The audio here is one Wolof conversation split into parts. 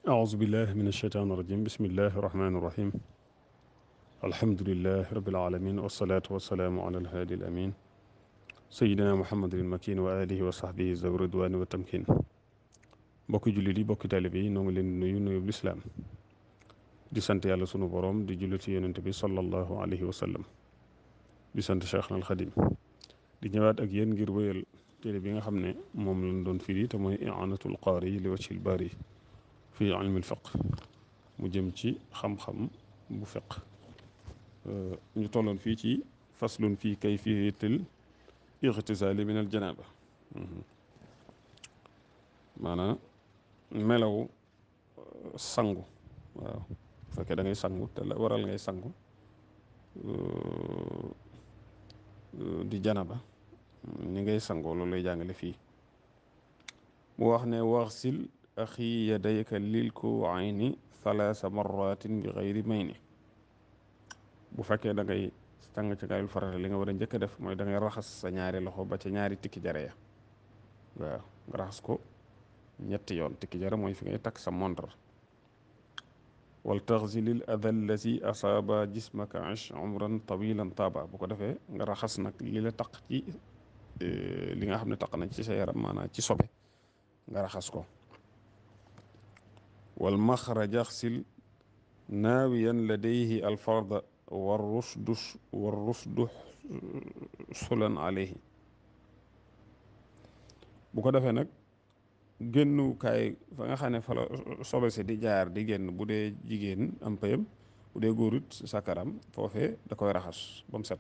أعوذ بالله من الشيطان الرجيم بسم الله الرحمن الرحيم الحمد لله رب العالمين والصلاة والسلام على الهادي الأمين سيدنا محمد المكين وآله وصحبه ذوي الرضوان والتمكين bokki jullit yi bokki taalibe yi noo ngi leen di nuyu nuyub lislaam di sant yàlla sunu boroom di jullit ci yonent bi sallallahu alayhi wa sallam di sant Cheikhna al Xadim di ñëwaat ak yéen ngir wéyal téere bi nga xam ne moom lañ doon firi te mooy i'aanatul qaari li wajhil baari fi ilmil fiq mu jëm ci xam-xam bu fiq ñu tolloon fii ci faslun fii kayfiyatil ixtisaali min al janaaba maanaam melaw sangu waaw bu fekkee da ngay sangu te la waral ngay sangu di janaba ni ngay sangoo loolu lay jàngale fii mu wax ne waxsil axi yadayka lil kuwayni thalaasa marratin bi xayri mayni bu fekkee da ngay sang ci kayul farata li nga war a njëkk a def mooy da ngay raxas sa ñaari loxo ba ca ñaari tikki jare ya waaw nga raxas ko ñetti yoon tikki jara mooy fi ngay takk sa montre wal taxsilil ada allati asaaba jismaka ish umran tawilan taaba bu ko defee nga raxas nag li la taq ci li nga xam ne taq na ci sa yaram maanaam ci sobe nga raxas ko wal maxraja xsil naawiyan ladayhi alfarda war rusdu sulan alayhi bu ko defee nag génnukaay fa nga xam ne fa la sobe si di jaar di génn bu dee jigéen am payam bu dee góorit sàkkaram foofee da koy raxas ba mu set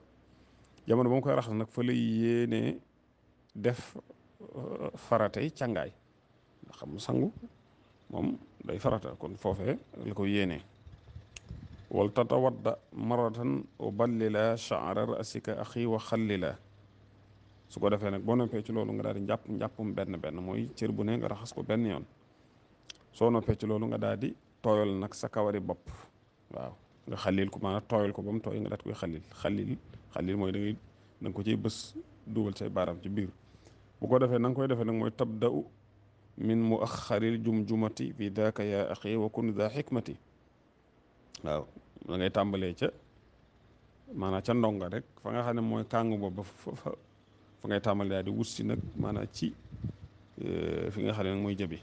jamono ba mu koy raxas nag fa lay yéenee def faratay càngaay ndax xam sangu moom day farata kon foofee la ko yéenee wal tatawadda maratan wa ballila sha'ra rasika axi wa xallila su ko defee nag boo noppee ci loolu nga daal di njàppum benn mooy cër bu ne nga raxas ko benn yoon soo noppee ci loolu nga daal di tooyal nag sa kawari bopp waaw nga xalil ko maanaam tooyal ko ba mu tooy nga daat koy xalil mooy da nga ko ciy bës dugal say baaraam ci biir bu ko defee na nga koy defee nag mooy tabda'u min muaxaril jumjumati fi daaka yaa axi wa kun daa xikmati waaw da ngay tàmbalee ca maanaam ca ndonga rek fa nga xam ne mooy kàngu boobu fa ngay tàmbalee daal di wut si nag maanaam ci fi nga xam ne nag mooy jëbi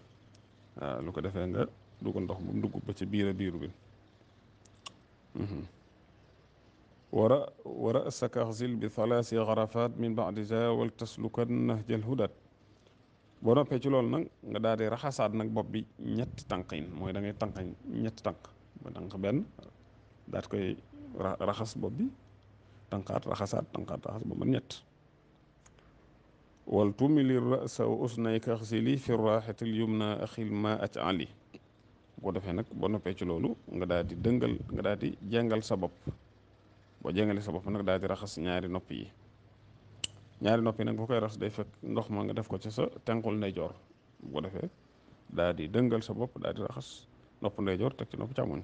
waaw lu ko defee nga dugal ndox mu dugg ba ca biiru bi wara sakaxsil bi thalaasi xarafat min baadi za wal taslukan nahjal hudat boo noppee ci loolu nag nga daal di raxasaat nag bopp bi ñetti tànqin mooy da ngay tànq ñetti tànk ba tànk benn daat koy raxas bopp bi tànqaat raxasaat tànqaat raxas ba man ñett wal tumili rasa wa usnayka xsili fi raxatil yumna axil ma ac ali bu ko defee nag boo noppee ci loolu nga daal di dëngal nga daal di jengal sa bopp boo jengalee sa bopp nag daal di raxas ñaari nopp yi nag boo koy raxas day fekk ndox ma nga def ko ci sa tenqul ndeyjoor bu ko defee daal di dëngal sa bopp daal di raxas nopp ndeyjoor teg ci nopp càmmoñ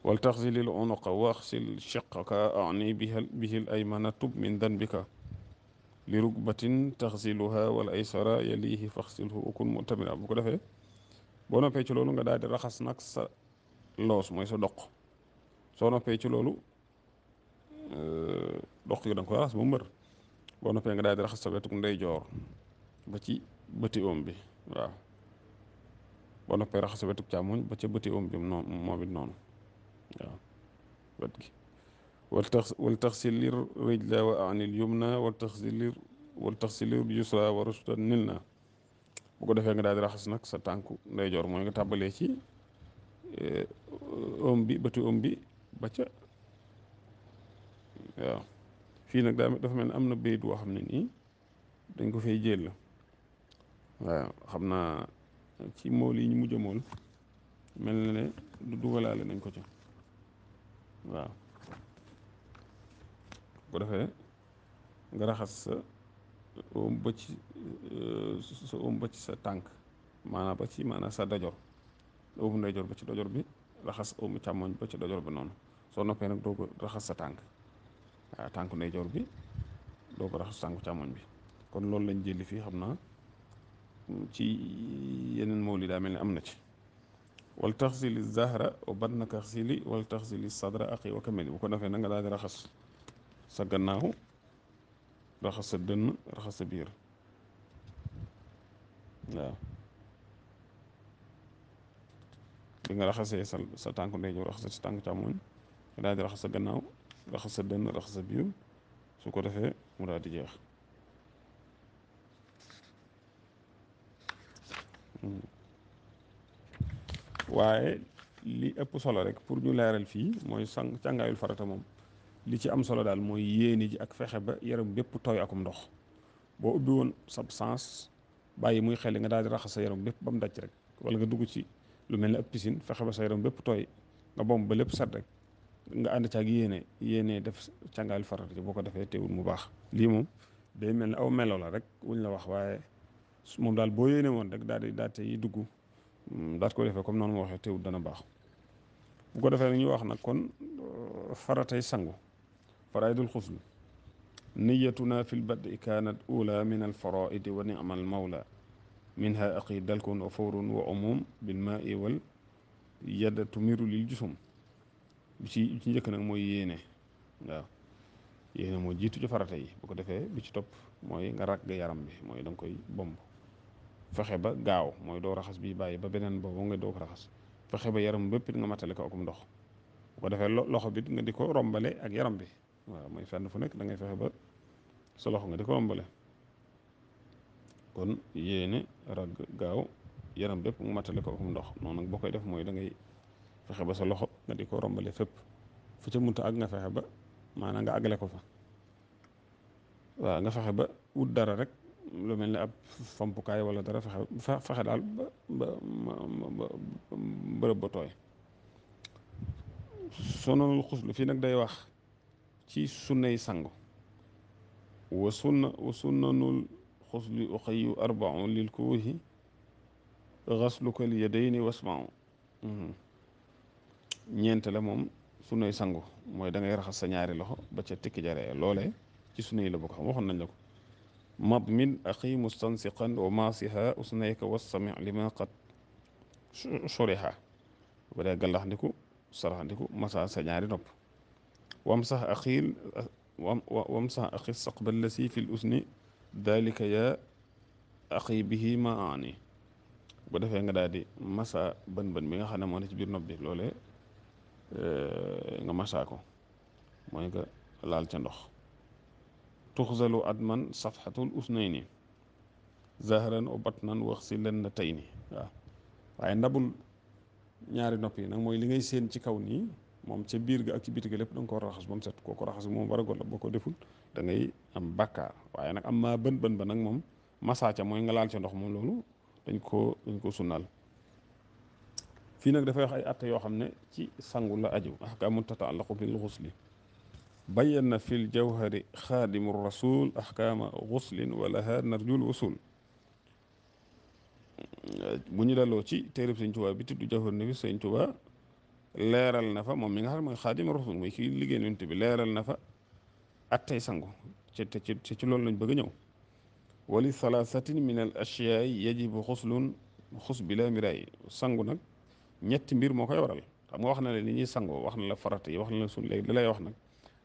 wal taxsilil unuqa waxsil shiqqaka ani bihil aymana tub min danbika li rukbatin taxsiluha wal aysara yalihi faxsilhu ukun mutamira bu ko defee boo noppee ci loolu nga daal di raxas nag sa loos mooy sa doq soo noppee ci loolu doq yi da nga koy raxas ba mbër boo noppee nga daal di raxas sa wetuk ndeyjoor ba ci bëti oom bi waaw boo noppee raxas sa wetuk càmmoñ ba ca bëti oom bi moom it noonu waaw wet gi wal taxsilir rijla wa anil yumna wal taxsilir yusra wa rushta nil na bu ko defee nga daal di raxas nag sa tànku ndeyjoor mooy nga tàmbalee ci oom bi bëti oom bi ba ca waaw fii nag dafa mel ne am na bayit boo xam ne nii dañ ko fay jël waaw xam naa ci mool yi ñu mujj a mool mel na ne du dugalaale nañ ko ci waaw bu ko defee nga raxas sa oom ba ci sa oom ba ci sa tànk maanaam ba ci maanaam sa dojor oomu ndeyjoor ba ci dojor bi raxas oomu càmmoñ ba ci dojor bi noonu soo noppee nag doo ko raxas sa tànk waaw tànku ndeyjoor bi doo ko raxas tànku càmmoñ bi kon loolu lañ jëli fii xam naa ci yeneen mool yi daa mel ni am na ci wal taxsili zahra wa batna taxsili wal taxsili sadra aqi wa kamili bu ko defee na nga daal di raxas sa gannaaw raxas sa dënn raxas sa biir waaw bi nga raxasee sa tànk ndeyjoor raxas sa tànk càmmoñ nga daal di raxas sa gannaaw raxas sa dënn raxas sa biir su ko defee mu daal di jeex waaye li ëpp solo rek pour ñu leeral fii mooy càngaayul farata moom li ci am solo daal mooy yéene ji ak fexe ba yaram bépp tooy akum ndox boo ubbi woon sab sens bàyyi muy xel nga daal di raxas sa yaram bépp ba mu daj rek wala nga dugg ci lu mel ne ab piscine fexe ba sa yaram bépp tooy nga bomb ba lépp set rek nga ànd caag yéene def càngaayul farata ci boo ko defee teewul mu baax lii moom day mel ne aw melo la rek wuñ la wax waaye moom daal boo yéene woon rek daal tey dugg daat ko defee comme noonu ma waxee teewul dana baax bu ko defee ñuy wax nag kon faratay sangu faraidul xusl niyatuna fi lbadi kaanat ula min alfaraidi wa nicma almawla minha aqi dalkun wa fawrun wa umum bilmaai wal yadda tumiru lil jusum bi ci njëkk nag mooy yéene waaw yéene moo jiitu ci farata yi bu ko defee bi ci topp mooy nga ragg yaram bi mooy da nga koy bomb fexe ba gaaw mooy doo raxas bi bàyyi ba beneen boobu nga doo ko raxas fexe ba yaram bépp nga matale ko akum ndox bu ko defee loxo bi nga di ko rombale ak yaram bi waaw mooy fenn fu nekk da ngay fexe ba sa loxo nga di ko rombale kon yéene ragg gaaw yaram bépp nga matale ko akum ndox noonu nag boo koy def mooy da ngay fexe ba sa loxo nga di ko rombale fépp fu ca munta ak nga fexe ba maanaam nga àggale ko fa waaw nga fexe ba wut dara rek lu mel ne ab fompukaay wala dara fexe daal ba bërëb ba tooy sonanul xuslu fii nag day wax ci sunnay sangu wa sunnanul xusli uxayu arbaun lil kuuhi xasluka al yadayni wasmau ñeent la moom sunnay sangu mooy da ngay raxas sa ñaari loxo ba ca tikki jaree loolee ci sunna yi la bokk xam waxoon nañ la ko madmin axi mustansiqan wa maasiha usnayka wassami lima qad shuriha ba dee gallaxndiku saraxndiku masa sa ñaari nopp wam sax axi saqba lasi fi l usni dalika ya axi bihi ma ani bu defee nga daal di masa bën bi nga xam ne moo ne ci biir nopp bi loolee nga masa ko mooy nga laal ca ndox tuxzalu adman safxatul usnayni zahran wa batnan wax si len na tey ni waaw waaye ndabul ñaari nopp yi nag mooy li ngay séen ci kaw nii moom ca biir ga ak ci biti ga lépp da nga ko raxas ba mu set koo ko raxas moom war a la boo ko deful da ngay am bàkkaar waaye nag am maa bën ba nag moom masaa ca mooy nga laal ca ndox moom loolu dañ ko sunnaal fii nag dafay wax ay atte yoo xam ne ci sangu la aju ahkaamu tataallaqu bil xusli bayyana fil jawhari xaadimu rasul ahkaama xuslin wa laha narjul wusul bu ñu delloo ci téereb sëñ Tuubaa bi tudd jawhar nafi sëñ Tuubaa leeral na fa moom mi nga xam ne mooy xaadimu rasul mooy kii liggéey yonent bi leeral na fa attey sangu ci loolu lañ bëgg a ñëw wali thalathatin min al ashyaai yajibu xus bila miraay sangu nag ñetti mbir moo koy waral xam nga wax na la li ñuy sangoo wax na la farata yi wax na la sun léegi da lay wax nag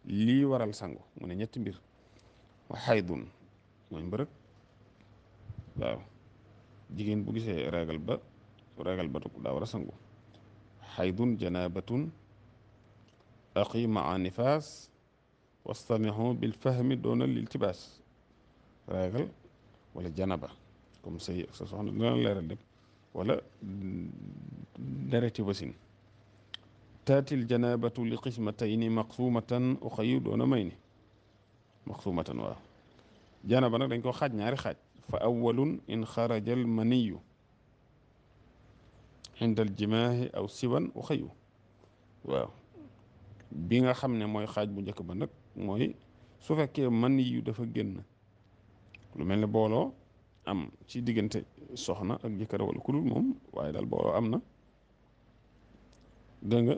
lii waral sangu mu ne ñetti mbir wa xaydun mooy mbërëg waaw jigéen bu gisee régal ba daa war a sangu xaydun janabatun aqi maa nifaas wastamihu bil fahmi doona liltibaas régal wala janaba comme sëy ak sa soxna dina leeral lépp wala dereti wasin taatil janabatu li qismatayni maqsumatan uxayu doona may ni maqsumatan waaw janaba nag dañ ko xaaj ñaari xaaj fa awalun in xaraja al maniyu inda al jimaahi aw siwan uxayu waaw bi nga xam ne mooy xaaj bu njëkk ba nag mooy su fekkee maniyu dafa génn lu mel ne booloo am ci diggante soxna ak jëkkër wala ku dul moom waaye daal booloo am na dégg nga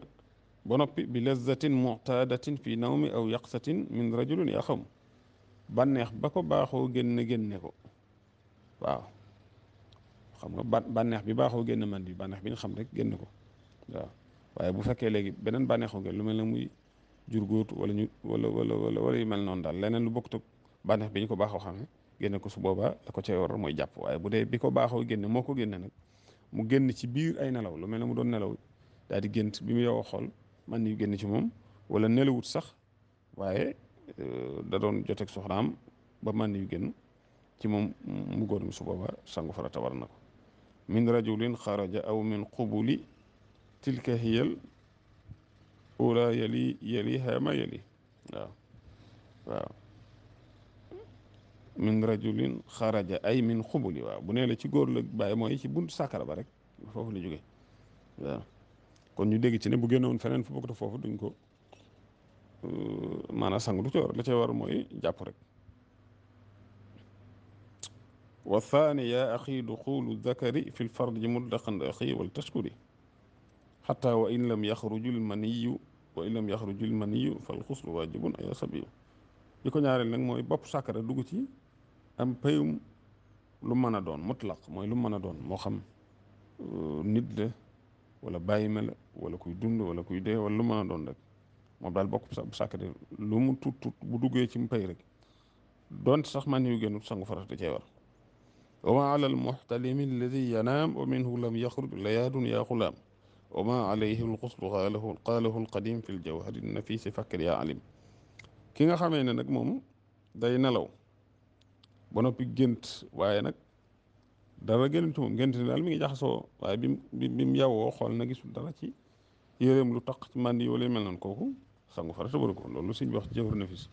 ba noppi bi lazzatin mu'tadatin fi nawmi aw yaqsatin min rajulin yaa xam bànneex ba ko baaxoo génne ko waaw xam nga bànneex bi baaxoo génn man bi bànneex bi nga xam rek génn ko waaw waaye bu fekkee léegi beneen bànneexu ngeen lu mel ne muy jur góot wala ñu wala yu mel noonu daal leneen lu bokkut ak bànneex bi ñu ko baaxoo xamee génne ko su boobaa la ko cay war mooy jàpp waaye bu dee bi ko baaxoo génne moo ko génne nag mu génn ci biir ay nelaw lu mel ne mu doon nelaw daal di gént bi mu yow xool man yu génn ci moom wala nelawut sax waaye da doon joteeg soxnaam ba man yu génn ci moom mu góor mi su boobaa sangu farata war na ko min rajulin xaraja aw min qubuli tilka hiyal ula yaliha ma yali waaw waaw min rajulin xaraja ay min xubuli waaw bu nee la ci góor la bàyyi mooy ci buntu sàkkara ba rek foofu la jóge waaw kon ñu dégg ci ne bu génnoon feneen fu bokk foofu duñ ko maanaam sang du ca war la ca war mooy jàpp rek wa thani ya axi duxulu dakari fi lfarji mutlaqan axi wal tashkuri xata wa in lam yaxruju lmaniyu wa in lam yaxruju lmaniyu fal xuslu waajibun ay sabiyu li ko ñaareel nag mooy bopp sàkkara dugg ci am payum lu mën a doon mutlaq mooy lu mën a doon moo xam nit la wala bàyyi ma la wala kuy dund wala kuy dee wala lu mën a doon rek moom daal bokk sàkkara lu mu tut tut bu duggee ci mu pay rek donte sax man yu génnut sangu farata cee war wa ma ala almuxtalimi alladi yanaam wa minhu lam yaxruj layaadun yaa xulaam wa ma alayhi alxuslu qaalahu alqadim fi ljawhari nafisi fakkir yaa alim ki nga xamee ne nag moom day nelaw ba noppi gént waaye nag dara génn ci moom gént ne daal mi ngi jaxasoo waaye bi mu yawwoo xool na gisul dara ci yéreem lu taq ci màndi wala mel noonu kooku sangu farata waru ko loolu suñ wax ci jawhar nafis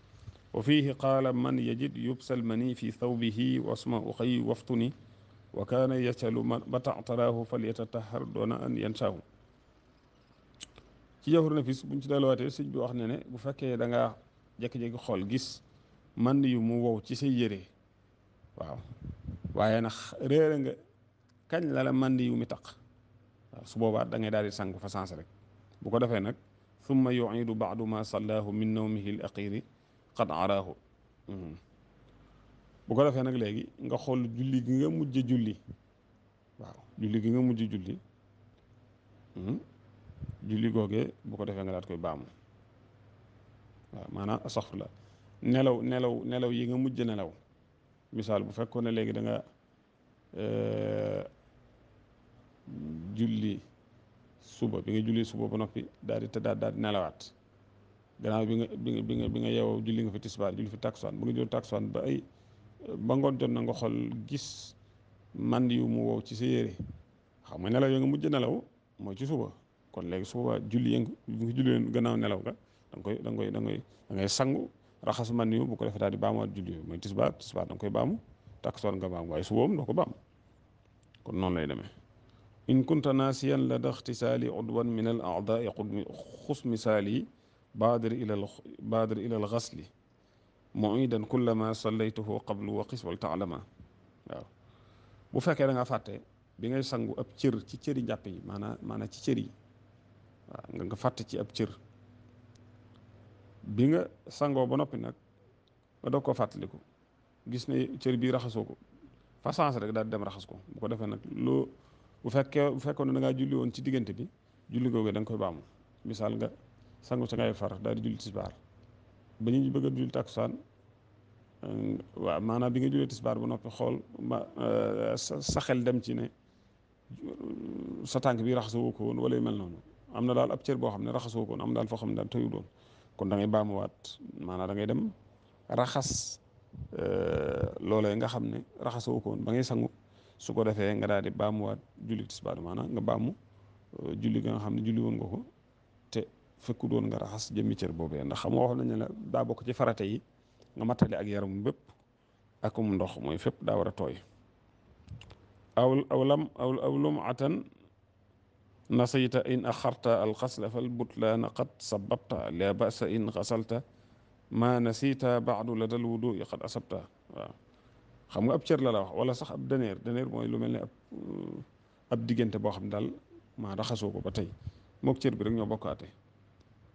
wa fiihi qaala man yajid yubsal mani fi thawbihi wasma uxay waftuni wa kaana yacalu mata taraahu fal yatatahar doona an yansaahu ci jawhar nafis buñ ci delluwaatee sëñ bi wax ne ne bu fekkee da ngaa jékki-jékki xool gis mànd yu mu wow ci say yére waaw waaye nag réere nga kañ la la mànd yu mi taq waaw su boobaa da ngay daal di sangu fa sens rek bu ko defee nag summa yuidu baadu ma sallaahu min nawmihi l aqiri qad araahu bu ko defee nag léegi nga xool julli gi nga mujj julli waaw julli gi nga mujj julli julli googee bu ko defee nga daat koy baamu waaw maanaam astaxfirullah nelaw yi nga mujj nelaw misaal bu fekkoon ne léegi da nga julli suba bi nga julli suba ba noppi daal di tëddaat daal di nelawaat gannaaw bi nga yeewoo julli nga fi tisbaar julli fi takusaan bu nga julli takusaan ba ngoon jot na nga xool gis man yu mu wow ci sa yére xam nga nelaw yo nga mujj nelaw mooy ci suba kon léegi suba julli yëng bi nga julli leen gannaaw nelaw ga da ngay sangu raxas man yu bu ko defee daal di baamuwaat julli mooy tisbaar da nga koy baamu takusaan nga baamu waaye suba moom doo ko baamu kon noonu lay demee in kunta naasiyan la daxtisaali udwan min al aadaai xus misaali baadir ila al xasli muidan kullama sallaytuhu qablu wa qis wal taalama waaw bu fekkee da nga fàtte bi ngay sangu ab cër ci cëri njàpp yi maanaam ci cër yi waaw nga fàtte ci ab cër bi nga sangoo ba noppi nag nga doog koo fàttaliku gis ne cër bii raxasoo ko fa sens rek daal di dem raxas ko bu ko defee nag bu fekkoon ne da ngaa julli woon ci diggante bi julli googu da nga koy baamu misaal nga sangu ca ngay far daal di julli tisbaar ba ñu bëgg a julli takkusaan waaw maanaam bi nga jullee tisbaar ba noppi xool sa xel dem ci ne sa tànk bi raxasoo ko woon wala yu mel noonu am na daal ab cër boo xam ne raxasoo ko woon am daal foo xam ne daal tëyu doon kon da ngay baamuwaat maanaam da ngay dem raxas loolee nga xam ne raxasoo ko woon ba ngay sangu su ko defee nga daal di baamuwaat julli tisbaar maanaam nga baamu julli nga xam ne julli woon nga ko te fekku doon nga raxas jëmmi cër boobee ndax xam nga wax nañ ne la daa bokk ci farate yi nga mattali ak yaram bépp akum ndox mooy fépp daa war a tooy aw lumatan nasayta in axarta alxasla fal butlaana qad sababta la basa in xasalta ma nasita baadu la dal wudu qad asabta waaw xam nga ab cër la wax wala sax ab dëneer mooy lu mel ne ab diggante boo xam ne daal maa raxasoo ko ba tey mook cër bi rek ñoo bokkaate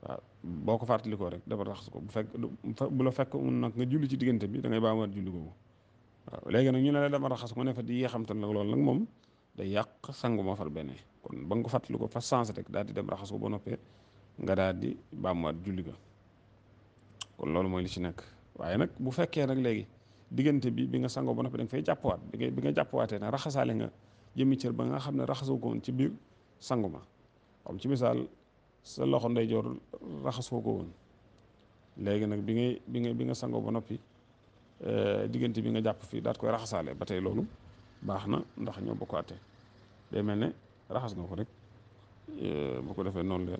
waaw boo ko fàttalikoo rek dafa raxas ko bu la fekk mun nag nga julli ci diggante bi da ngay baamuwaat julli googu waaw léegi nag ñu ne la dama raxas ko ne fa di yee xamtal nag loolu nag moom day yàq sangu ma far benn kon ba nga ko fàttali ko fa sens rek daal di dem raxas ko ba noppee nga daal di baamuwaat julli ga kon loolu mooy li ci nekk. waaye nag bu fekkee nag léegi diggante bi nga sangoo ba noppi da nga fay jàppuwaat bi nga jàppuwaatee nag raxasaale nga jëmmi cër ba nga xam ne raxasoo ko woon ci biir sangu ma comme ci misaal sa loxo ndeyjoor raxasoo ko woon léegi nag bi nga sangoo ba noppi diggante bi nga jàpp fii daat koy raxasaale ba tey loolu baax na ndax ñoo bokk àtte day mel ne raxas nga ko rek bu ko defee noonu la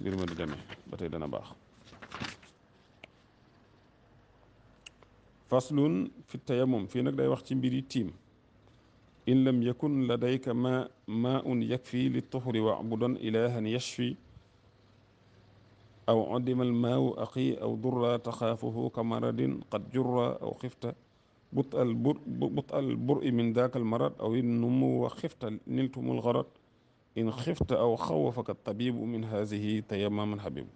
mbir ma di demee ba tey dana baax. faslun fi tayammum fii nag day wax ci mbiri tiim in lam yakun ladayka maun yakfi li tuhri wa'budan ilahan yashfi aw udima almaau aqi aw durra taxaafuhu kamaradin qad jurra aw xifta but al buri min daaka almarad aw innumu wa xifta niltumu algarad in xifta aw xawafaka tabibu min haadihi tayammaman habibu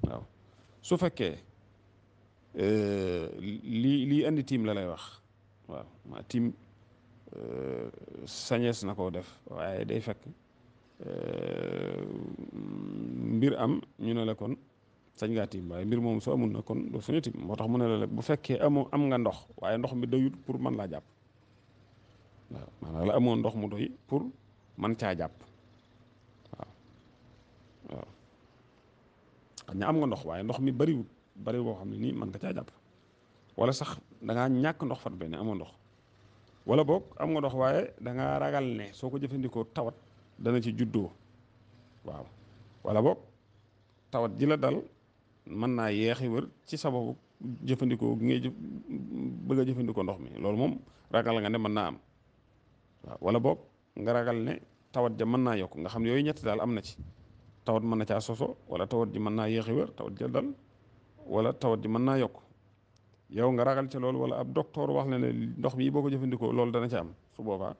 waaw su fekkee lii andi tiim la lay wax waaw maa tiim sañees na koo def waaye day fekk mbir am ñu ne la kon sañ ngaa tiim waaye mbir moom soo amul na kon doo sañu tiim moo tax mu ne la bu fekkee am nga ndox waaye ndox mi doyut pour mën laa jàpp waaw maanaam la amoon ndox mu doy pour man caa jàpp waaw waaw xam ne am nga ndox waaye ndox mi bariwut bari boo xam ne nii mën nga caa jàpp wala sax da ngaa ñàkk ndox fat benn amoo ndox wala boog am nga ndox waaye da ngaa ragal ne soo ko jëfandikoo tawat dana ci juddoo waaw wala boog tawat ji la dal mën naa yeexi wër ci sababu jëfandikoo gi ngay bëgg a jëfandikoo ndox mi loolu moom ragal nga ne mën naa am waaw wala boog nga ragal ne tawat ja mën naa yokk nga xam ne yooyu ñett daal am na ci tawat mën na caa soso wala tawat ji mën naa yeexi wër tawat ja dal wala tawat ji mën naa yokk yow nga ragal ci loolu wala ab docteur wax la ne ndox mi boo ko jëfandikoo loolu dana ci am su boobaa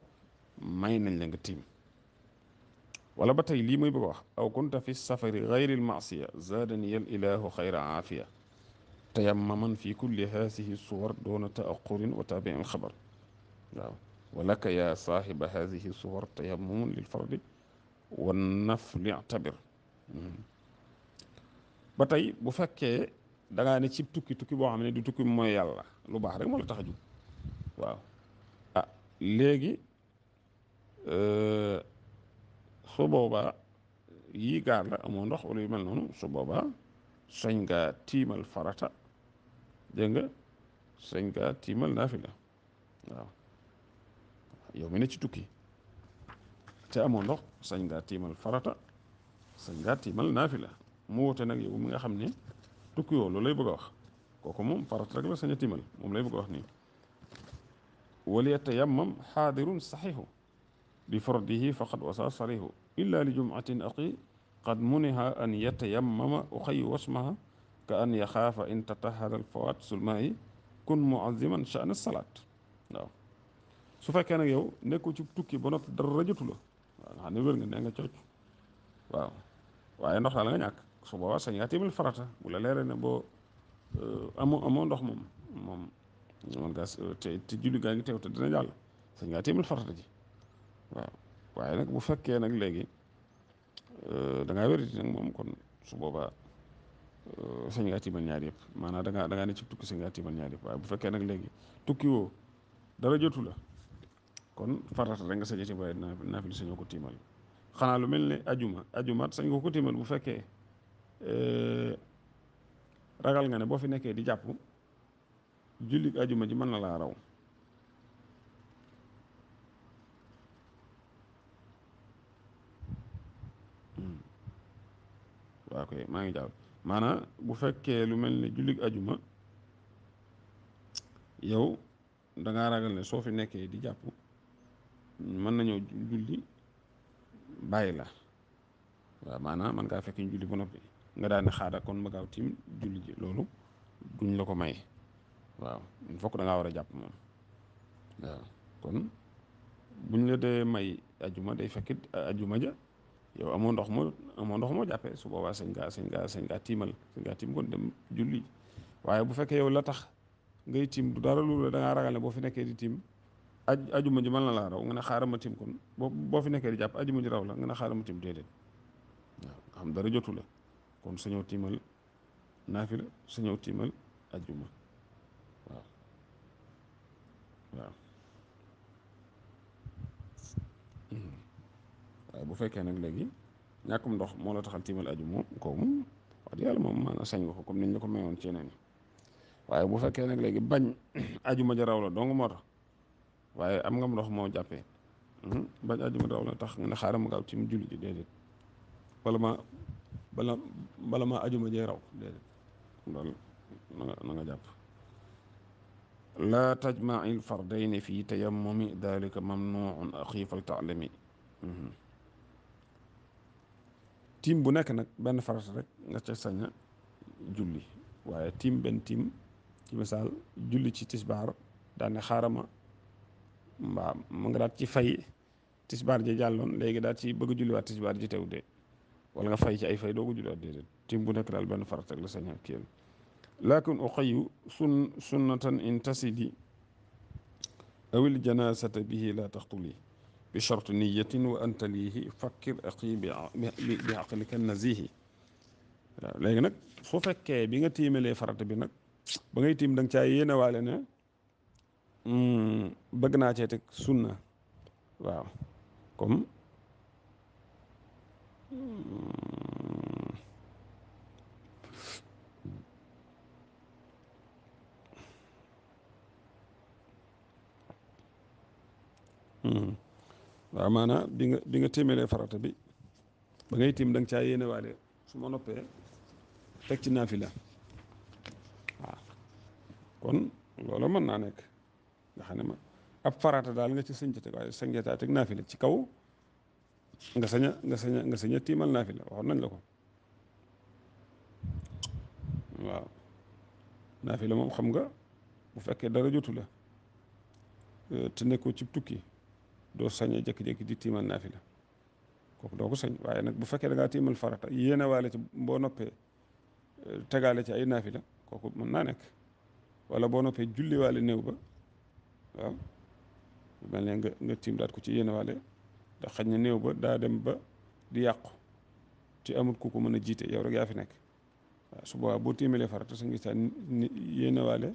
may nañ la nga tiim wala ba tey lii muy bëgg a wax aw kunta fi safari gayri l maasiya zaadani al ilahu xayra aafiya tayammaman fi kulli haasihi suwar doona taaqurin wa taabii al xabar waaw wa laka ya saaxiba haasihi suwar tayammumun lil fardi wa nafli tabir ba tey bu fekkee da ngaa ne cib tukki boo xam ne du tukki mooy yàlla lu baax rek moo la tax a jug waaw ah léegi su boobaa yii gaar la amoo ndox wala yu mel noonu su boobaa sañ ngaa tiimal farata dégg nga sañ ngaa tiimal naafila waaw yow mi ne ci tukki te amoo ndox sañ ngaa tiimal farata sañ ngaa tiimal naafila mu wute nag yow mi nga xam ne tukki yoo loolu lay bëgg a wax kooku moom farata rek la sañ a tiimal moom lay bëgg a wax nii wal yatayammam xaadirun saxiixu bi fardihi faqad wasa sarihu illa li jumcatin aqi qad muniha an yatayammama uxayu wasmaha ka an yaxaafa in tatahara alfawaat sulmaayi kun muaziman sha'na salaat waaw su fekkee nag yow nekkul ci tukki ba noppi dara jotu la waaw nga xam ne wér nga nee nga cooc waaw waaye ndox daal nga ñàkk su boobaa sañ ngaa tiimal farata bu la leeree ne boo amoo ndox moom man gas te julli gaa ngi teew te dina jàll sañ ngaa tiimal farata ji waaw waaye nag bu fekkee nag léegi da ngaa wérati nag moom kon su boobaa sañ ngaa tiimal ñaar yëpp maanaam da ngaa ne ci tukki sañ ngaa tiimal ñaar yëpp waaye bu fekkee nag léegi tukki woo dara jotu la kon farata rek nga sañ a tiimal waaye naafila sañoo ko tiimal xanaa lu mel ne ajuma sañ nga ko tiimal bu fekkee ragal nga ne boo fi nekkee di jàpp julli ajuma ji mën na laa raw waaw koy maa ngi jàll maanaam bu fekkee lu mel ne julli ajuma yow da ngaa ragal ne soo fi nekkee di jàpp mën nañoo julli bàyyi la waaw maanaam man ngaa fekk ñu julli ba noppi nga daan ne xaada kon ma gaaw tiim julli ji loolu duñ la ko may waaw il faut que da ngaa war a jàpp moom waaw kon buñ la dee may ajuma day fekkit ajuma ja yow amoo ndox moo jàppee su boobaa sañ ngaa tiimal sañ ngaa tiim kon dem julli waaye bu fekkee yow la tax ngay tiim du dara lu da ngaa ragal ne boo fi nekkee di tiim ajuma ji mën na laa raw nga ne xaaral ma tim kon boo fi nekkee di jàpp ajuma ji raw la nga ne xaaral ma tim déedéet waaw nga xam dara jotu la kon sañoo tiimal naafila sañoo tiimal ajuma waaw waaw waaye bu fekkee nag léegi ñàkkum ndox moo la taxal tiimal aju moom kooku moom wax dëgg yàlla moom maanaam sañ nga ko comme niñ la ko mayoon ci yeneen yi waaye bu fekkee nag léegi bañ ajuma ja raw la dong moo tax waaye am nga ndox moo jàppee bañ ajuma raw la tax nga ne xaaral ma gaaw ci mu julli ji déedéet bala ma bala ma ajuma jee raw déedéet loolu na nga jàpp laa tajmail fardayni fi tayammumi dalika mamnuun axi fal taalami tiim bu nekk nag benn farata rek nga ca sañ a julli waaye tiim benn tiim ci misaal julli ci tisbaar daal ne xaarama mbaa mu nga daat ci fay tisbaar ji jàlloon léegi daal ci bëgg a julliwaat tisbaar ji tew de wala nga fay ci ay fay doo ko julliwaat déedéet tiim bu nekk daal benn farata rek la sañ a kiyal lakin uxayu sunnatan in tasidi awil janasata bihi la taxtuli bi shart niyatin wa antalihi fakkir aqi bi aqlika nazihi waaw léegi nag su fekkee bi nga tiimalee farata bi nag ba ngay tiim da nga caa yéene waale ne bëgg naa cee teg sunna waaw comme waaw maanaam bi nga tiimalee farata bi ba ngay tiim da nga caa yéene waale su ma noppee teg ci naafila waaw kon loolu mën naa nekk nga xam ne ma ab farata daal nga ci sëñ teg waaye sañ nga caa teg naafila ci kaw nga sañ a tiimal naafila waxoon nañ la ko waaw naafila moom xam nga bu fekkee dara jotu la te nekkoo ci tukki doo sañ a jékki-jékki di tiimal naafila kooku doo ko sañ waaye nag bu fekkee da ngaa tiimal farata yéene waale ci boo noppee tegaale ci ay naafila kooku mën naa nekk wala boo noppee julli waale néew ba waaw mel ne nga tiim daat ko ci yéene waale ndax xañ na néew ba daa dem ba di yàqu te amul ku ko mën a jiite yow rek yaa fi nekk waaw su boobaa boo tiimalee farata sa ngi saa yéene waale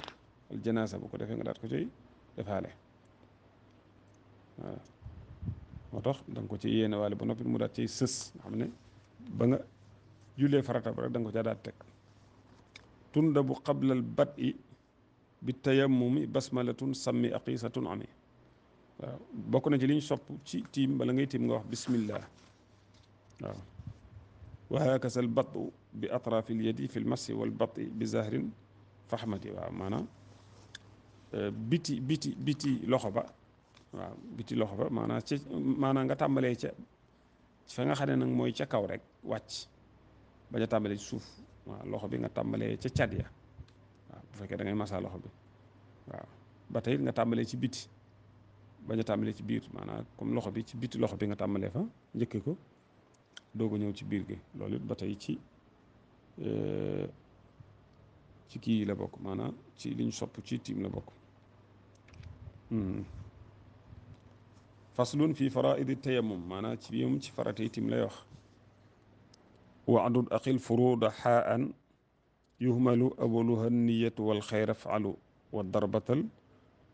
al janaasa bu ko defee nga daat ko ciy defaale waaw moo tax da nga ko ci yéene waale ba noppi mu daat ciy sës nga xam ne ba nga jullee farata ba rek da nga ko ca daat teg tundabu qablal bad'i bi tayammumi basmalatun sammi aqisatun ami waaw bokk na ci li ñu sopp ci tiim bala ngay tiim nga wax bismillah waaw wa hakasa al batu bi atrafi al yadi fi l massi wal bati bi zahrin fahmati waaw maanaam biti loxo ba waaw biti loxo ba maanaam nga tàmbalee ca fa nga xam ne nag mooy ca kaw rek wàcc bañ a tàmbalee ci suuf waaw loxo bi nga tàmbalee ca cat ya waaw bu fekkee da ngay masaa loxo bi waaw ba tey nga tàmbalee ci biti bañ a tàmbalee ci biir maanaam comme loxo bi ci biti loxo bi nga tàmbalee fa njëkkee ko doog a ñëw ci biir gi loolu it ba tey ci kii la bokk maanaam ci liñ sopp ci tiim la bokk faslun fi faraidi tayammum maanaam ci biim ci faratay tiim lay wax waadud aqil furuda xaan yuhmalu awaluha niyatu wal xayra falu wa darbatal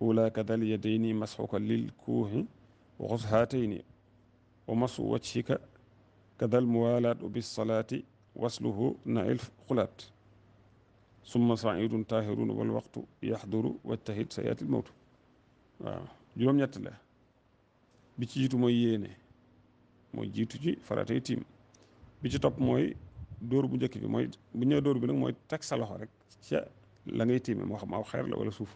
ula kadal yadayni masxuka lil kuuxi wa xus haatayni wa masu wajhika kadal muwalaatu bisalaati wasluhu nail xulaat summa saidun taahirun wal waxtu yaxduru wajtahid sayatil mawtu waaw juróom-ñett la bi ci jiitu mooy yéene mooy jiitu ci faratay tiim bi ci topp mooy dóor bu njëkk bi mooy bu ñëwee dóor bi nag mooy teg sa loxo rek ca la ngay tiime moo xam aw xeer la wala suuf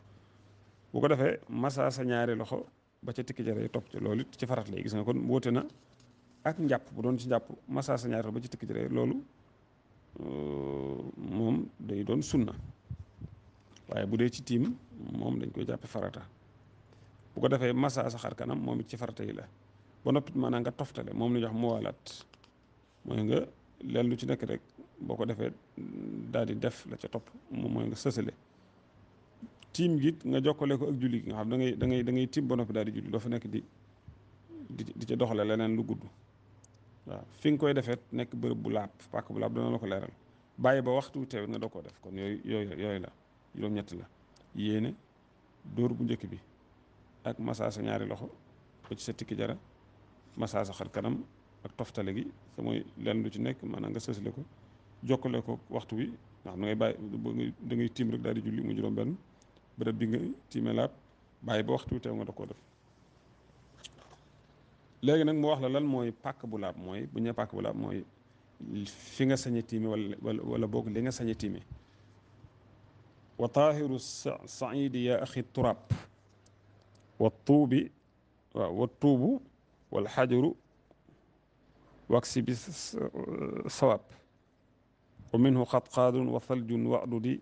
bu ko defee massa sa ñaari loxo ba ca tikki jare topp ci loolu it ci farat lay gis nga kon wóote na ak njàpp bu doon ci njàpp massa sa ñaari loxo ba ci tikki jare loolu moom day doon sunna waaye bu dee ci tiim moom dañ koy jàppe farata bu ko defee massa sa xar kanam moom it ci farata yi la ba noppi maanaam nga toftale moom la ñu wax muwaalaat mooy nga leen lu ci nekk rek boo ko defee daal di def la ca topp moom mooy nga sësale tiim gi nga jokkale ko ak julli gi nga xam da ngay tiim ba noppi daal di julli doo fa nekk di ca doxale leneen lu gudd waaw fi nga koy defee nekk bërëb bu laab pàkk bu laab dana la ko leeral bàyyi ba waxtu teewit nga doo koo def kon yooyu la juróom-ñett la yéene dóor bu njëkk bi ak masaa sa ñaari loxo ba ci sa tikki jara masaa sa xar kanam ak toftale gi te mooy lenn lu ci nekk maanaam nga sësle ko jokkale ko waxtu wi nga xam ne ngay bàyyi da ngay tiim rek daal di julli mu juróom-benn bërëb bi nga tiime laab bàyyi ba waxtu wi teew nga doo koo def léegi nag mu wax la lan mooy pàkk bu laab mooy bu ñu nee pàkk bu laab mooy fi nga sañ a tiime wala boog li nga sañ a tiime wa taahiru saidi ya axi turab wa tuubi waaw wa tuubu wal xajaru waksi bi sawab wa minhu xatqaadun wa thaljun wa'dudi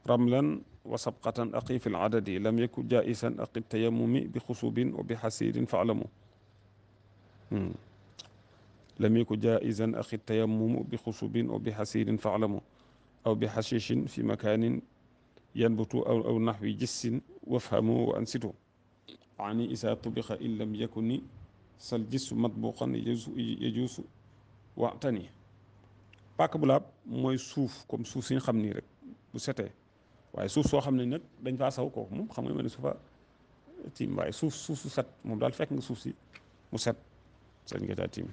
ramlan wa sabqatan aqi fi ladadi lam yaku jaisan aqi tayamumi bi xusubin wa bi xasirin faalamu lam yaku jaisan aqi tayamumu bi xusubin wa bi xasirin faalamu aw bi xashishin fi makanin yanbutu aw naxwi jissin wafhamu wa ansitu ani isa tubixa in lam yakuni sal jissu matbuqan yajuusu waxtani pàkk bu laab mooy suuf comme suuf si ñu xam nii rek bu setee waaye suuf soo xam ne nag dañ faa saw kooku moom xam nga ne su fa tiim waaye suuf su set moom daal fekk nga suuf si mu set sañ nga caa tiim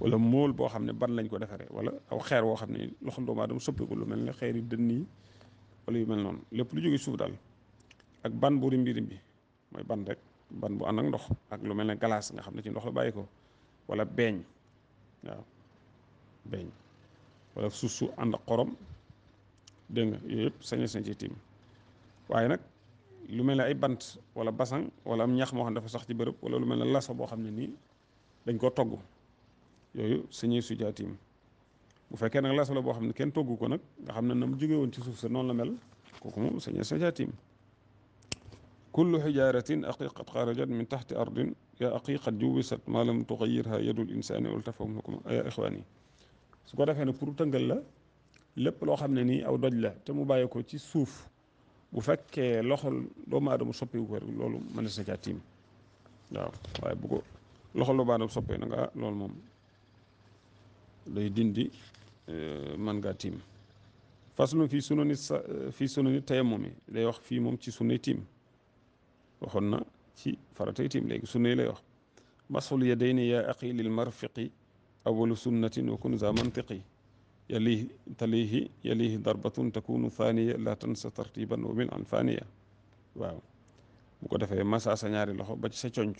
wala móol boo xam ne ban lañ ko defaree wala aw xeer woo xam ne loxo doomu aadama soppiku lu mel ne xeer yi dënn yi wala yu mel noonu lépp lu jóge suuf daal ak ban bu rimbi rimbi mooy ban rek ban bu ànd ak ndox ak lu mel ne glace nga xam ne ci ndox la bàyyi ko wala beeñ waaw beeñ wala suuf su ànd ak xorom dégg nga yooyu yëpp sañes na ci tiim waaye nag lu mel ne ay bant wala basang wala am ñax moo xam ne dafa sax ci bërëb wala lu mel ne laso boo xam ne nii dañ koo togg yooyu sañee su jaa tiim bu fekkee nag laso la boo xam ne kenn togg ko nag nga xam ne na mu jóge woon ci suuf sa noonu la mel kooku moom sañee sa jaa tiim kullu xijaaratin aqi qad xarajat min taxti ardin yaa aqi qad juwisat maa lam tuxayirha yadul insaani wala tafahum hukum ya ixwaan yi su ko defee ne pour tëngal la lépp loo xam ne nii aw doj la te mu bàyyi ko ci suuf bu fekkee loxol doomu aadama soppiwu ko rek loolu mën na sa caa tiim waaw waaye bu ko loxol doomu aadama soppee na nga loolu moom day dindi mën ngaa tiim faslun fii sunani tayammum day wax fii moom ci sunnay tiim waxoon na ci faratay tiim léegi sunnay lay wax masul yadayni yaa aqi lil marfiqi awalu sunnatin wa kun za mantiqi yalihi darbatun takunu thaniya la tansa tartiban wa min an faniya waaw bu ko defee masa sa ñaari loxo ba ci sa conc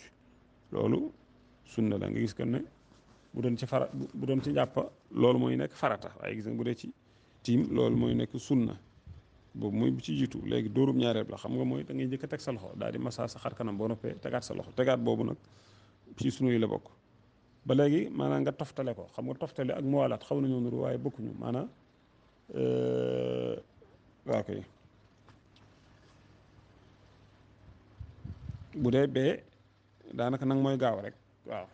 loolu sunna la nga gis kon ne bu doon ci bu doon ci jàpp loolu mooy nekk farata waaye gis nga bu dee ci tiim loolu mooy nekk sunna boobu mooy bu ci jiitu léegi dóorum ñaareel la xam nga mooy da ngay njëkk a teg sa loxo daal di masa sa xar kanam boo noppee tegaat sa loxo tegaat boobu nag ci sunna yi la bokk ba léegi maanaam nga toftale ko xam nga toftale ak muwaalaat xaw nañoo nuru waaye bokkuñu maanaam waa koy bu dee bee daanaka nag mooy gaaw rek waaw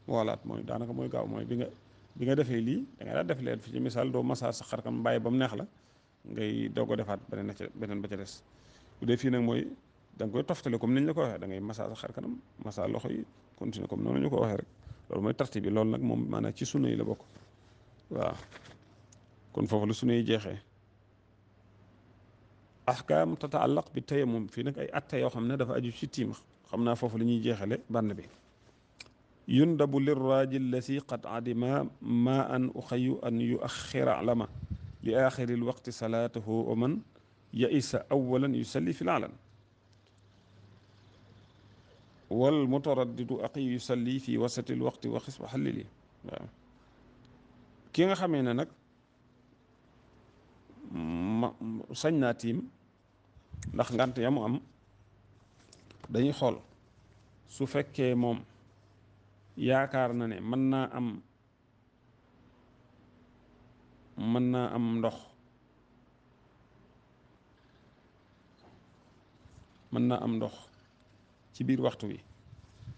muwaalaat mooy daanaka mooy gaaw mooy bi nga defee lii da nga daal def leen fi ci misaal doo massa sa xar kanam bàyyi ba mu neex la ngay doog a defaat beneen ba ca des bu dee fii nag mooy da nga koy toftale comme niñ la ko waxee da ngay massa sa xar kanam massa loxo yi continuer comme noonu ñu ko waxee rek loolu mooy tarti bi loolu nag moom maanaam ci sunna yi la bokk waaw kon foofu la sunna yi jeexee ahkaam tataallaq bi tayammum fii nag ay atte yoo xam ne dafa aju ci tiim xam naa foofu la ñuy jeexale band bi yundabu lirraaji allati qad adima ma an uxayu an yuaxira lama li axiri lwaqti salaatahu wa man yaisa awalan yusalli fi laalan wal mutaraddidu aqi yusalli fi wasati lwaqti wa xisba xallili waaw ki nga xamee ne nag sañ naa tiim ndax ngant ya mu am dañuy xool su fekkee moom yaakaar na ne mën naa am ndox ci biir waxtu wi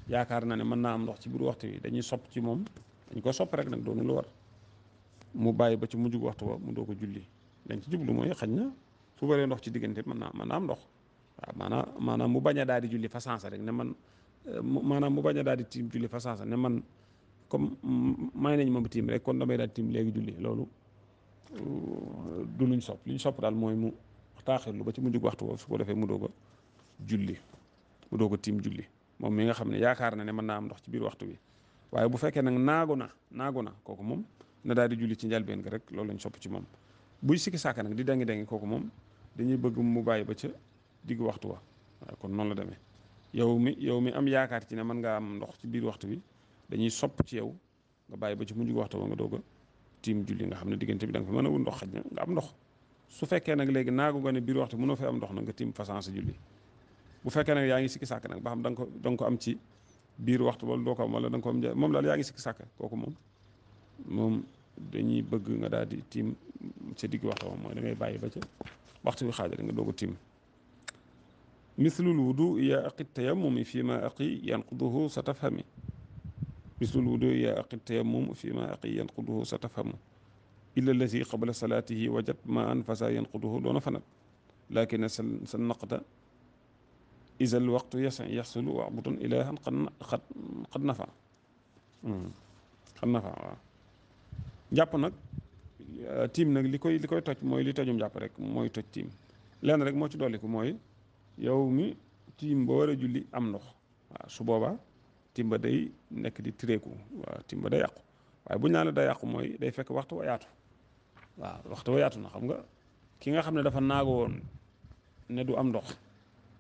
yaakaar na ne mën naa am ndox ci biir waxtu wi dañuy sopp ci moom dañ ko sopp rek nag doonu lu war mu bàyyi ba ci mujjug waxtu wa mu doo ko julli dañ ci jublu mooy xañ na su bëree ndox ci diggante mën naa am ndox waaw maanaam mu bañ a daal di julli fa sansa rek ne man maanaam mu bañ a daal di tiim julli fa sansa ne man comme may nañ ma mu tiim rek kon damay daal tiim léegi julli loolu du luñ sopp li ñu sopp daal mooy mu taaxirlu ba ci mujjug waxtu woo su ko defee mu doog a julli mu doog a tiim julli moom mi nga xam ne yaakaar na ne mën naa am ndox ci biir waxtu bi waaye bu fekkee nag naagu na kooku moom na daal di julli ci njalbeen ga rek loolu lañ sopp ci moom buy sikki sàkka nag di dengi kooku moom dañuy bëgg mu bàyyi ba ca diggu waxtu wa waaye kon noonu la demee yow mi am yaakaar ci ne mën ngaa am ndox ci biir waxtu bi dañuy sopp ci yow nga bàyyi ba ci mujjug waxtu wa nga doog a tiim julli nga xam ne diggante bi da nga fi mën a wut ndox xaj na nga am ndox su fekkee nag léegi naagu nga ne biir waxtu mënoo fee am ndox nag nga tiim façon julli bu fekkee nag yaa ngi sikki sàkk nag ba xam da nga ko am ci biir waxtu wala doo ko am wala da nga ko am moom daal yaa ngi sikki sàkk kooku moom dañuy bëgg nga daal di tiim ca digg waxtu moom mooy da ngay bàyyi ba ca waxtu bi xaajale nga doog a tiim mislul wudu ya aqi tayammumi fi ma aqi yanquduhu sa tafhami mislul wudu ya aqi tayammum fi ma aqi yanquduhu sa tafhamu illa allati qabla salaatihi wajat ma an fasa yanquduhu doona fanat lakin sa naqta isa al waqtu yaxsulu wa'budun ilahan qad nafa waaw jàpp nag tiim nag li koy toj mooy li tojum jàpp rek mooy toj tiim lenn rek moo ci dolliku mooy yow mi tiim ba war a julli am ndox waaw su boobaa tiim ba day nekk di tireeku waaw tiim ba day yàqu waaye bu ñu naan la day yàqu mooy day fekk waxtu wa yaatu waaw waxtu wa yaatu na xam nga ki nga xam ne dafa naago woon ne du am ndox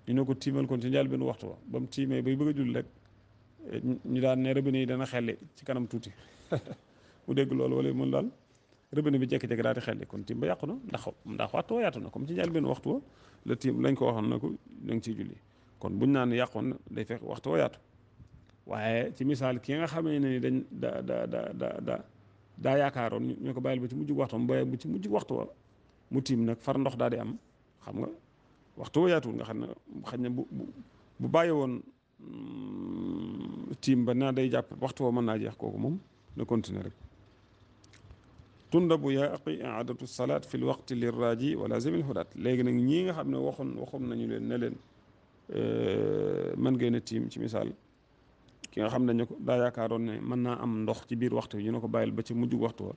ñu ne ko tiimal kon ci njël benn waxtu wa ba mu tiimee bay bëgg a julli rek ñu daan ne robinet yi dana xelli ci kanam tuuti mu dégg loolu wala mën daal robinet bi jékki-jékki daal di xelli kon tiim ba yàqu na ndax waxtu wa yaatu na comme ci njël benn waxtu wa la tiim lañ ko waxoon na ko da nga ciy julli kon buñ naan yàqoon na day fekk waxtu wa yaatu waaye ci misaal ki nga xamee ne ni dañ daa yaakaaroon ñu ko bàyyil ba ci mujjug waxtu ba ci mujjug waxtu wa mu tiim nag far ndox daal di am xam nga waxtu wa yaatuwul nga xam ne xañ na bu bàyyi woon tiim ba naa day jàpp waxtu wa mën naa jeex kooku moom na continuer rek tundabu yaa aqi iadatu salaat fi l waqti lirraji wa lazimil hudaat léegi nag ñii nga xam ne waxoon nañu leen ne leen mën ngeen a tiim ci misaal ki nga xam ne dañu ko daa yaakaaroon ne mën naa am ndox ci biir waxtu bi ñu ne ko bàyyil ba ci mujjug waxtu wa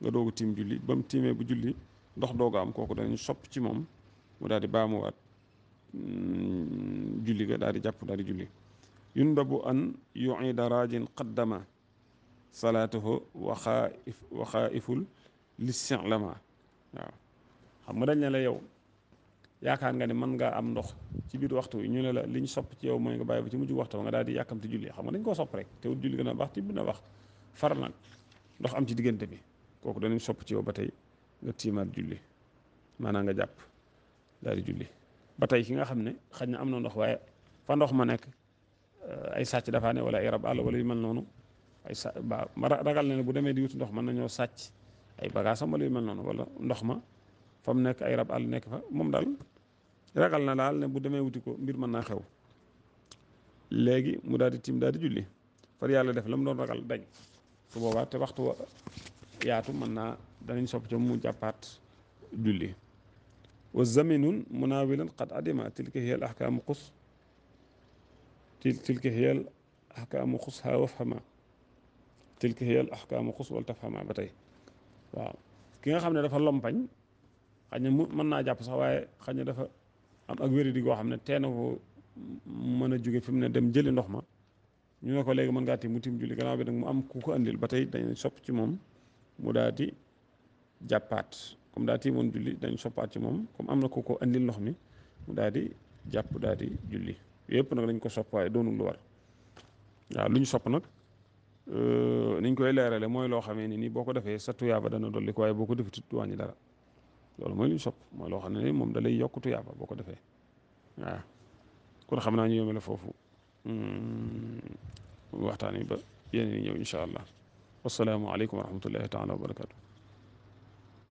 nga doog a tiim julli ba mu tiimee bu julli ndox doog a am kooku danañ sopp ci moom mu daal di baamuwaat julli ga daal di jàpp daal di julli yundabu an yuida raajin qaddama salaatuhu waxaaiful listilama waaw xam nga dañ ne la yow yaakaar nga ne mën ngaa am ndox ci biir waxtu wi ñu ne la li ñu sopp ci yow mooy nga bàyyi ba ci mujj waxtu nga daal di yàkkamti julli xam nga dañ koo sopp rek te wut julli gën a baax ti na wax far nag ndox am ci diggante bi kooku danañ sopp ci yow ba tey nga tiimaat julli maanaam nga jàpp daal di julli ba tey ki nga xam ne xañ na am na ndox waaye fa ndox ma nekk ay sàcc dafaa ne wala ay rab àll wala yu mel noonu ay sa ba ragal na ne bu demee di wuti ndox mën nañoo sàcc ay bagaasam wala yu mel noonu wala ndox ma fa mu nekk ay rab àll nekk fa moom daal ragal na daal ne bu demee wuti ko mbir mën naa xew léegi mu daal di tiim daal di julli far yàlla def la mu doon ragal dañ su boobaa te waxtu wa yaatu mën naa danañ sopp ca mu jàppaat julli wa zaminun munawilan qad adima tilka hiya al ahkaamu qus tilka hiya al ahkaamu qusha wafhama tilka hiya al ahkaamu qus wal tafhama ba tey waaw ki nga xam ne dafa lompañ xañ na mën naa jàpp sax waaye xañ na dafa am ak wéradi goo xam ne tee na ko mën a jóge fi mu ne dem jëli ndox ma ñu ne ko léegi mën ngaa tiim mu tiim julli gannaaw bi nag mu am ku ko andil ba tey dañ sopp ci moom mu daal di jàppaat comme daa tiimoon julli dañ soppaat ci moom comme am na ku ko andil ndox mi mu daal di jàpp daal di julli yëpp nag dañ ko sopp waaye doonul lu war waaw lu ñu sopp nag niñ koy leerale mooy loo xamee ni nii boo ko defee sa tuyaaba dana dolli ko waaye boo ko defee du wàññi dara loolu mooy lu ñu sopp mooy loo xam ne ni moom da lay yokk tuyaaba boo ko defee waaw kon xam naa ñu yomale foofu waxtaan wi ba yeneen yi ñëw incha allah wasalaamu aleykum wa rahmatullahi taala wa barakatu